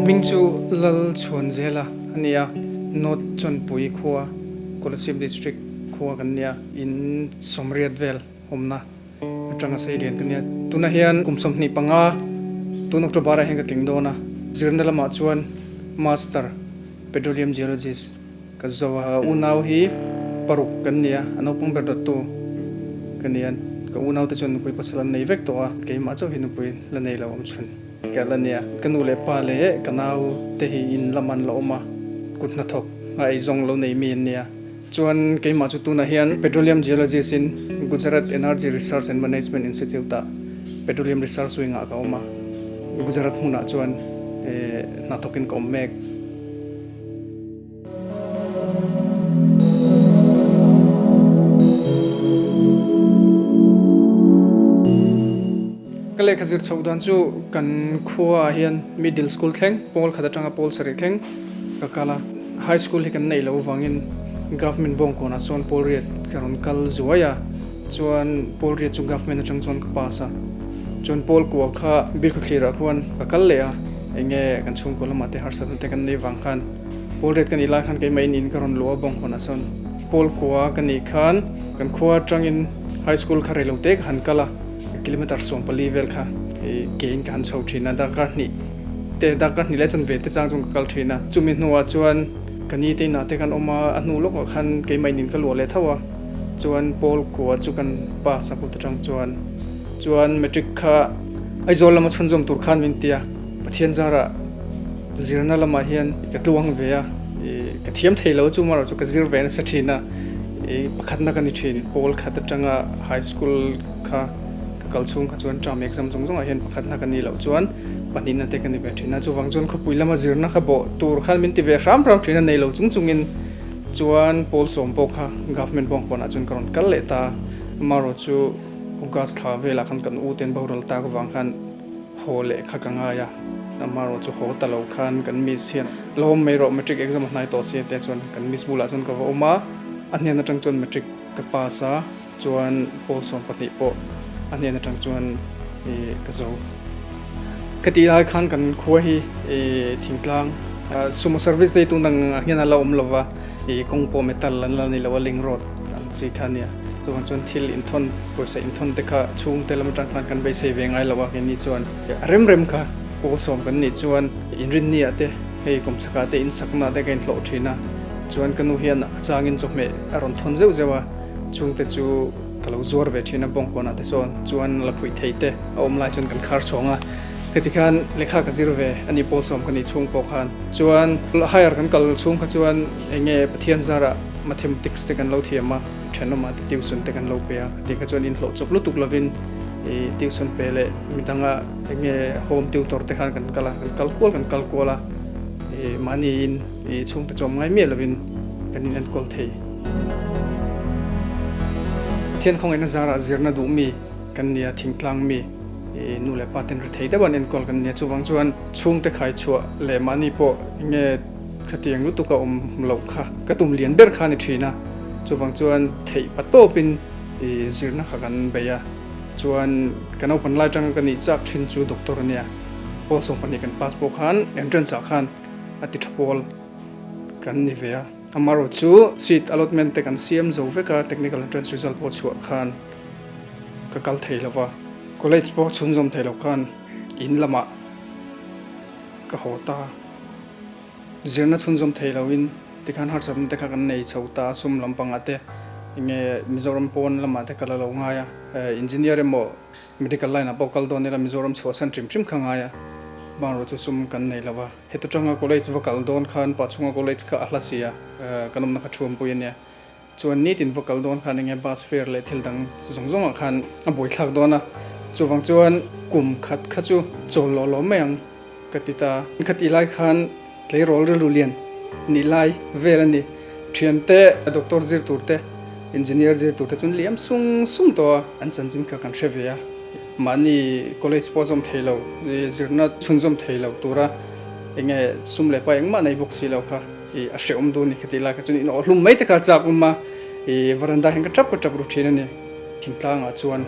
Hming chu Lalchhuanzela a ni a, North Chawnpui khua, Kolasib District khua kan ni a, in sawmriat vel awmna atanga sei lian ka ni a. Tunah hian kum 25 tun October ah hian ka tling dawn a, zirna lamah chuan Master Petroleum Geologist Ka zo a, unau hi paruk kan ni a, a naupang ber dawttu ka ni a, ka unau te chuan nupui pasal an nei vek tawh a, keimah chauh hi nupui la nei lo awm chhun ka la ni a, ka nu leh pa leh ka nau te hi in lam an la awm a, kut hnathawk a eizawng lo nei mi an ni a, chuan keimah chu tunah hian Petroleum Geologist in Gujarat Energy Research and Management Institute ah Petroleum Research Wing ah ka awm a, Gujarat hmunah chuan hnathawk in ka awm mek. Ka lehkha zir chhoh dan chu kan khua ah hian middle school thleng pawl khat atanga pawl sarih thleng ka kal a, high school hi kan neih loh avangin government bawngkawnah sawn pawl riat ka rawn kal zuai a, chuan pawl riat chu government atang chuan ka pass a, chuan pawl kua kha Bilkhawthlir ah khuan ka kal leh a. Enge kan chhungkaw lamah te harsatna te kan nei vang khan pawl riat ka nih lai khan keimah in in ka rawn luh a bawng hawnah sawn pawl khua ka nih khan kan khua atangin high school kha reilo te ka han kal a, kilometer 14 vel kha ke in ka han chho thin a, darkar hnih te darkar hnih leh chanve te chang chuan ka kal thin a, chumi hnuah chuan ka ni te inah te kan awm a, a hnu lawkah khan keimah in in ka luah leh tho a, chuan pawl khua chu kan pass a kut atang chuan chuan matric kha Aizawl lama chhunzawm tur khan min ti a, Pathian zarah zirna lamah hian ka tluang ve a, ka thiam thei lo chu marawh chu ka zir ve nasa thin a, pakhatna ka ni thin. Pawl khat atanga high school kha ka kal chhung kha chuan term exam zawng zawngah hian pakhatna ka nih loh chuan pahnihna te ka ni ve thin a, chuvang chuan khawpui lama zirna kha bawh tur khan min ti ve hram hram thin a, nei lo chung chungin chuan pawl sawm pawh kha government bawngkawnah chuan ka rawn kal leh ta, amarawh chu. August thla velah khan kan u ten boral tak avang khan haw leh kha ka ngai a, amaherawh chu haw ta lo khan kan miss hian la awm mai rawh matric exam a hnai tawh si tia chuan kan miss bulah chuan ka va awm a, a hnen atang chuan matric ka pass a, chuan pawl 12 pawh a hnen atang chuan ka zo. Ka tih lai khan kan khua hi thingtlang sumo service te hi tun ang hian a la awm lova. I kawng pawh metal an la ni lo a, link road ang chi kha a nia. Chuvang chuan thil inthawn, pawisa inthawn te kha chhungte lam atang khan kan beisei ve ngai lo a, keini chuan a rem rem kha pawl sawm kan nih chuan inrinni ah te hei kawmchhakah te insakna te ka inhlawh thin a, chuan ka nu hian a changin chawhmeh a rawn thawn zeuh zeuh a, chhungte chu ka lo zuar ve thin a bawngkawnah te sawn chuan lakhuih thei te a awm lai chuan kan khar chhawng a. Heti khan lehkha ka zir ve a ni pawl sawm ka nih chhung pawh khan chuan higher kan kal chhung kha chuan eng nge Pathian zarah mathematics te kan lo thiam a, thenawmah te tuition te kan lo pe a, khati kha chuan inhlawh chawp lutuk lovin ih tuition pe leh midanga eng nge home tutor te khan kan kal a, kan kal kual kan kal kual a, ih mahni in ih chhungte chawm ngai miah lovin kan in enkawl thei. Pathian khawngaihna zarah zirna duh mi kan nia thingtlang mi. I nu leh pa ten ri thei deuh an enkawl kan nia, chuvang chuan chhungte khai chhuah leh mahni pawh enge khatiang lutuk a awm loh kha ka tum lian ber kha a ni thin a, chuvang chuan theih pa tawpin i zirna kha kan bei a, chuan ka naupang lai atanga ka nih chak thin chu doctor a nia, pawl 12 kan pass pawh khan entrance ah khan a ti tha pawl kan ni ve a, amaherawh chu seat allotment te kan siam zo vek a, technical entrance result pawh chhuah khan. Ka kal thei lo va, college pawh chhunzawm thei lo khan in lamah ka haw ta. Zirna chhunzawm thei loin tikhan harsatna te kha kan nei chho ta, sum lampangah te enge Mizoram pawn lamah te ka la lo ngai a, engineer emaw medical line ah pawh kal dawn ila Mizoram chhuahsan hrim hrim kha ngai a, bangraw chu sum kan nei lo va. Heta tanga college va kal dawn khan Pachhunga college kha a hla si a, kan awmna kha thuampui a nia. Chuan nitin va kal dawn khan enge bus fare leh thil dang zawng zawngah khan a buaithlak dawn a, chuvang chuan kum khat kha chu chawl lawh lawh mai ang ka ti ta. Ka tih lai khan tleirawl rilru lian nih lai vel a ni. Thiante, doctor zir tur te, engineer zir tur te chuan liam sung sung tawh a, an chanchin kha kan hre ve a. Mahni college pawh zawm thei lo, zirna chhunzawm thei lo tura enge sum leh pa engmah nei bawk si lo kha. I a hrehawm dawn ni ka tih lai kha chuan in awh hlum mai te kha a chak awm a, i varanda hian ka tap ka tap ru thin a ni. Thingtlangah chuan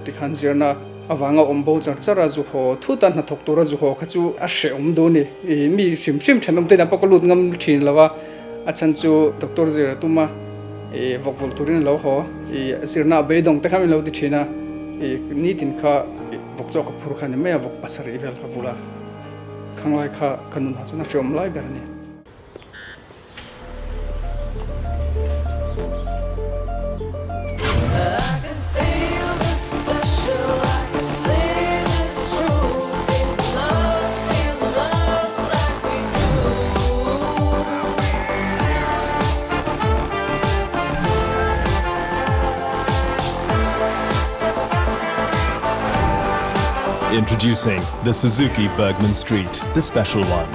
tikhan zirna avanga awm bo char char a zu haw thut a hnathawk tura zu haw kha chu a hrehawm dawn ni. Ih mi hrim hrim thenawm te inah pawh ka lut ngam thin lo a, a chhan chu doctor zir a tum a, ih vawk vawlh turin a lo haw, ih zirna a beidawng te kha min lo ti thin a, ih nitin kha vawk chaw ka phur kha ni mai a, vawk pasarih vel ka vul a, khanglai kha ka nunah chuan a hrehawm lai ber a ni. Introducing the Suzuki Burgman Street, the special one.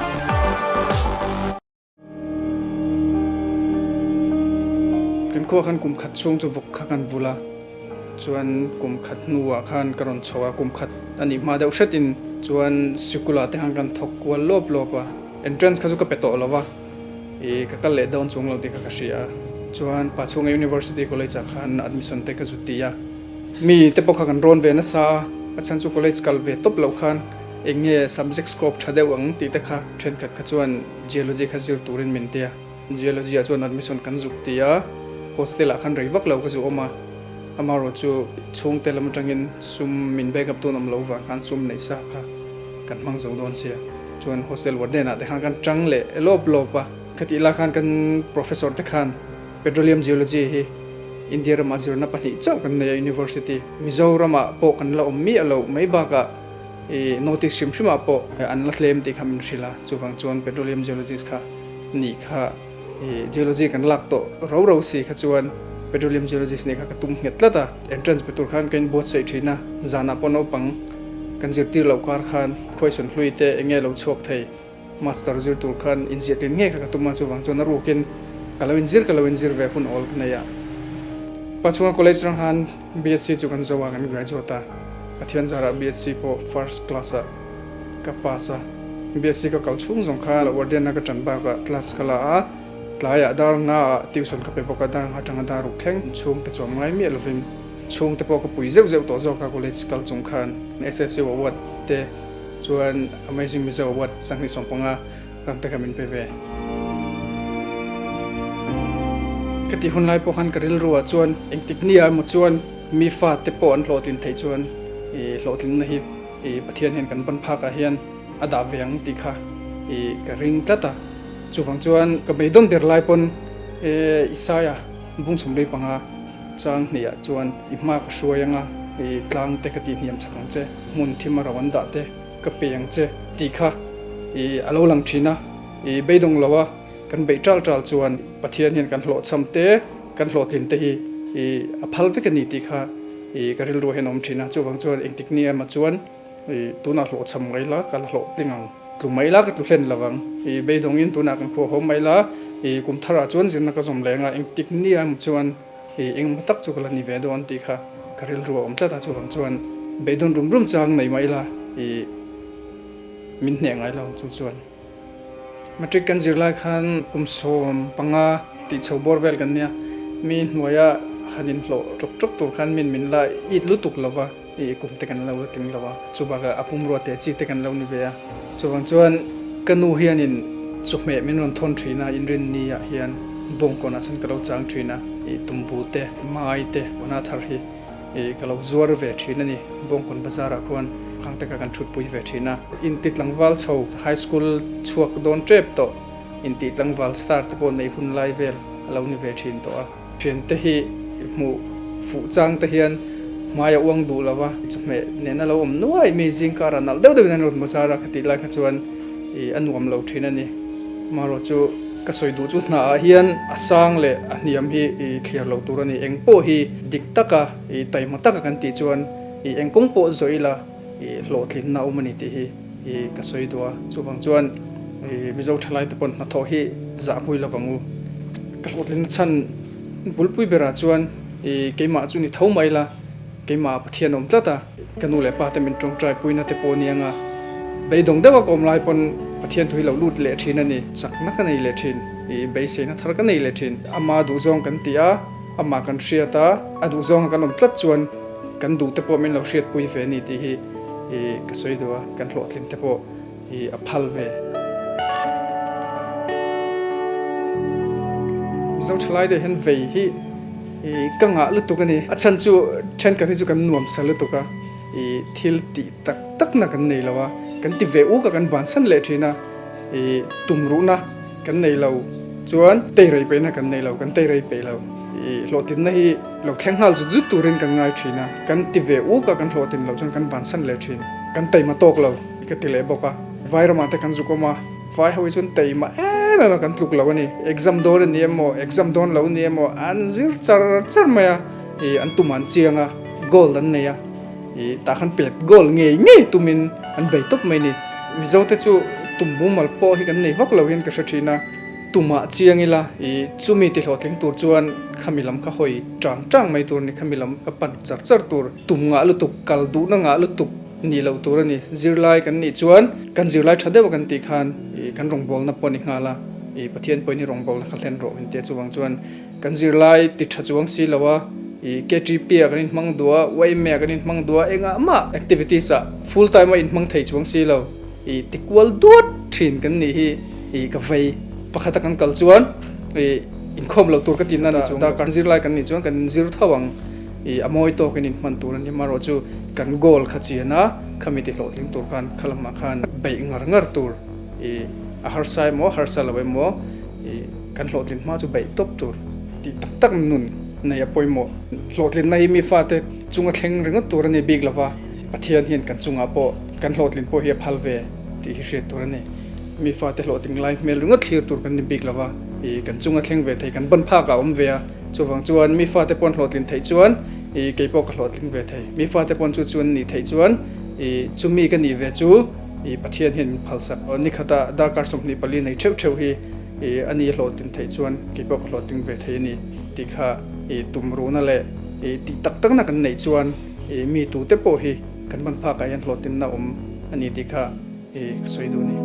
Kan khua khan kum khat chhung chu vawk kha kan vul a, chuan kum khat hnuah khan ka rawn chho a, kum khat a nih hma deuh hretin chuan sikula te khan kan thawk kual lawp lawp a, entrance kha chu ka pe tawh lo va, ih ka kal leh dawn chung lo tih kha ka hria a, chuan Pachhunga University College ah khan admission te ka zut ti a, mi te pawh kha kan rawn ve nasa a, a chhan chu college kal ve tawp loh khan eng nge subject scope tha deuh ang tih te kha thenkhat kha chuan Geology kha zir turin min ti a, Geology ah chuan admission kan zuk ti a, hostel ah khan rei vak lo ka zu awm a, amaherawh chu chhungte lam atangin sum min back up tun awm lo vang khan sum neih sa kha kan hmang zo dawn sia, chuan hostel warden ah te khan kan tang leh lawp lawp a, khatih lah khan kan professor te khan Petroleum Geology hi India ramah zirna pahnih chauh kan nei a University Mizoramah pawh kan la awm miah lo mai bakah I notice hrim hrimah pawh an la tlem tih kha min hrilh a, chuvang chuan petroleum geologist kha nih kha i geology kan lak tawh ro ro si kha chuan petroleum geologist nih kha ka tum nghet tlat a. Entrance pe tur khan ka inbuatsaih thin a, zanah pawh naupang kan zirtir loh kar khan question hlui te eng nge lo chhuak thei master zir tur khan inziatlin ngei kha ka tum a, chuvang chuan a rukin ka lo inzir ka lo inzir ve hun awl ka nei a. Pachhunga college rang khan BSc chu kan zo a, kan graduate a, Pathian zarah BSc pawh first class ah ka pass a, BSc ka kal chhung zawng kha warden a ka ṭan bakah class ka la a, tlaiah dar nga ah tuition ka pe bawk a, dar nga aṭanga dar ruk thleng chhungte chuam ngai miah lovin chhungte pawh ka pui zeuh zeuh tawh zawk a college kal chung khan SSU award te chuan Amazing Mizo award sanghnih 15 Kang te kha min pe ve. Ka tih hun lai pawh khan ka rilru ah chuan engtik ni ah emaw chuan mi fa te pawh an hlawhtlin theih chuan i hlawhtlinna hi i Pathian hian kan ban phak ah hian a dah ve ang tih kha i ka ring tlat a. Chuvang chuan ka beidawn ber lai pawn e Isaiah bung sawmlui panga chang hnih ah chuan i hma ka hruai anga i tlang te ka tih hniam chak ang che, hmun thim a ro an dah te. Ka pe ang che tih kha i a lo lang thin a, i beidawng lo a kan beih tal tal chuan Pathian hian kan hlawhchham te, kan hlawhtlin te hi i a phal vek a ni tih kha i ka rilru hian a awm thin a. Chuvang chuan engtik ni emaw chuan i tunah hlawhchham mai la ka la hlawhtling ang, tlu mai la ka tlu hlen lo ang, i beidawngin tunah kan khuahawm mai la, i kum tharah chuan zirna ka zawm leng a, engtik ni emaw chuan I engmaw tak chu ka la ni ve dawn tih kha ka rilru a awm tlat a, chuvang chuan beidawn rum rum chang nei mah ila i min hneh ngai lo chu chuan. Matric kan zir lai khan kum 15 tih chho bawr vel kan nia, mi hnuaia han inhlawh ṭawk ṭawk tur khan min min la it lutuk lo va, i kum te kan lo la tling lo a, chubakah a pumrua te chi te kan lo ni ve a, chuvang chuan ka nu hianin chawhmeh min rawn thawn thin a, inrinni ah hian bawngkawnah chuan ka lo chang thin a, i tumbu te, mai te, ona thar hi i ka lo zuar ve thin a ni, bawngkawn bazar ah khuan khang te kha kan thutpui ve thin a, inti tlangval chho high school chhuak dawn tep tawh, inti tlangval star te pawh nei hun lai vel a lo ni ve thin tawh a. Thiante hi hmuh fuh chang te hian hmai a uang duh lo va, chawhmeh nena lo awm nuai mi zing karah nalh deuh deuhin an rawn bazar a, khatih lai kha chuan ih a nuam lo thin a ni. Amaherawh chu ka sawi duh chu hnaah hian a sang leh a hniam hi ih thliar lo tur a ni. Eng pawh hi dik taka ih taihma taka kan tih chuan ih eng kawng pawh zawh ila ih hlawhtlinna a awm a ni tih hi ih ka sawi duh a. Chuvang chuan ih Mizo thalaite pawn hnathawh hi zahpui lovang u. Ka hlawhtlinna chhan bulpui berah chuan i keimah chu ni tho mai la, keimah Pathian awm tlat a, ka nu leh pa te min tawngtai puina te pawh nia nga, beidawng deuha ka awm lai pawn Pathian thu hi lo lut leh thin a ni, chakna ka nei leh thin, i beiseina thar ka nei leh thin. Ama duhzawng kan ti a, amah kan hriat a, a duhzawnga kan awm tlat chuan Kan duh te pawh min lo hriatpui ve a ni tih hi ka sawi duh a, kan hlawhtlin te pawh a phal ve. Mizo thalai te hian vei hi ka ngah lutuk a ni. A chhan chu thenkhat hi chu kan nuam sa lutuk a, thil tih tak takna kan nei lo a, kan ti ve uk a kan bansan leh thin a, tumruhna kan nei lo chuan teirei peihna kan nei lo, kan teirei peih lo. Hlawhtlinna hi lo thleng nghal zut zut turin kan ngai thin a, kan ti ve uk a kan hlawhtlin loh chuan kan bansan leh thin, kan taima tawk lo. Ka ti leh bawk a, vai ramah te kan zuk awm a, vai ho hi chuan taima em em a kan tluk lo a ni. Exam dawn a ni emaw, exam dawn lo a ni emaw an zir char char mai a, ih an tum an chiang a, goal an nei a, ih tah khan pet goal ngei ngei tumin an bei tawp mai a ni. Mizo te chu tum mumal pawh hi kan nei vak lo hian ka hre thin a, tumah chiang ila ih chumi ti hlawhtling tur chuan khami lam kha hawi tang tang mai tur a ni, khami lam kha pan char char tur, tum ngah lutuk, kal duhna ngah lutuk. Nih loh tur a ni. Zirlai kan nih chuan kan zirlai tha deuh a kan tih khan ih kan rawngbawlna pawh a ni nghal a, ih Pathian pawhin i rawngbawlna kha hlen rawh intia chuvang chuan kan zirlai ti tha chuang si lo a, ih KTP ah kan inhmang duh a, YMA ah kan inhmang duh a, engah mah activities ah full time a inhmang thei chuang si lo, ih ti kual duat thin kan nih hi ih ka vei. Pakhat a kan kal chuan ih inkhawm loh tur ka ti na ni chuang darkar zirlai kan nih chuan kan inzir tho ang. I a mawi tawkin in hman tur a ni. Amaherawh chu kan goal kha chian a, khami ti hlawhtling tur khan kha lamah khan beih ngar ngar tur i a harsa emaw harsa lo emaw i kan hlawhtlin hma chu beih tawp tur tih tak tak nun nei a pawimawh. Hlawhtlinna hi mi fate chunga thleng ringawt tur a ni bik lova, Pathian hian kan chungah pawh kan hlawhtlin pawh hi a phal ve tih hi hriat tur a ni. Mi fate hlawhtling lai hmel ringawt thlir tur kan ni bik lova, i kan chunga thleng ve thei kan ban phakah a awm ve a. Chuvang chuan mi fate pawn hlawhtlin theih chuan i kei pawh ka hlawhtling ve thei. Mi fate pawn chu chu an nih theih chuan i chumi ka nih ve chu i Pathian hian min phalsak. Ni khata darkar 24 nei theuh theuh hi i a ni hlawhtlin theih chuan kei pawh ka hlawhtling ve thei a ni tih kha i tumruhna leh i tih tak takna kan neih chuan i mi tute pawh hi kan ban phakah hian hlawhtlinna awm a ni tih kha i ka sawi duh a ni.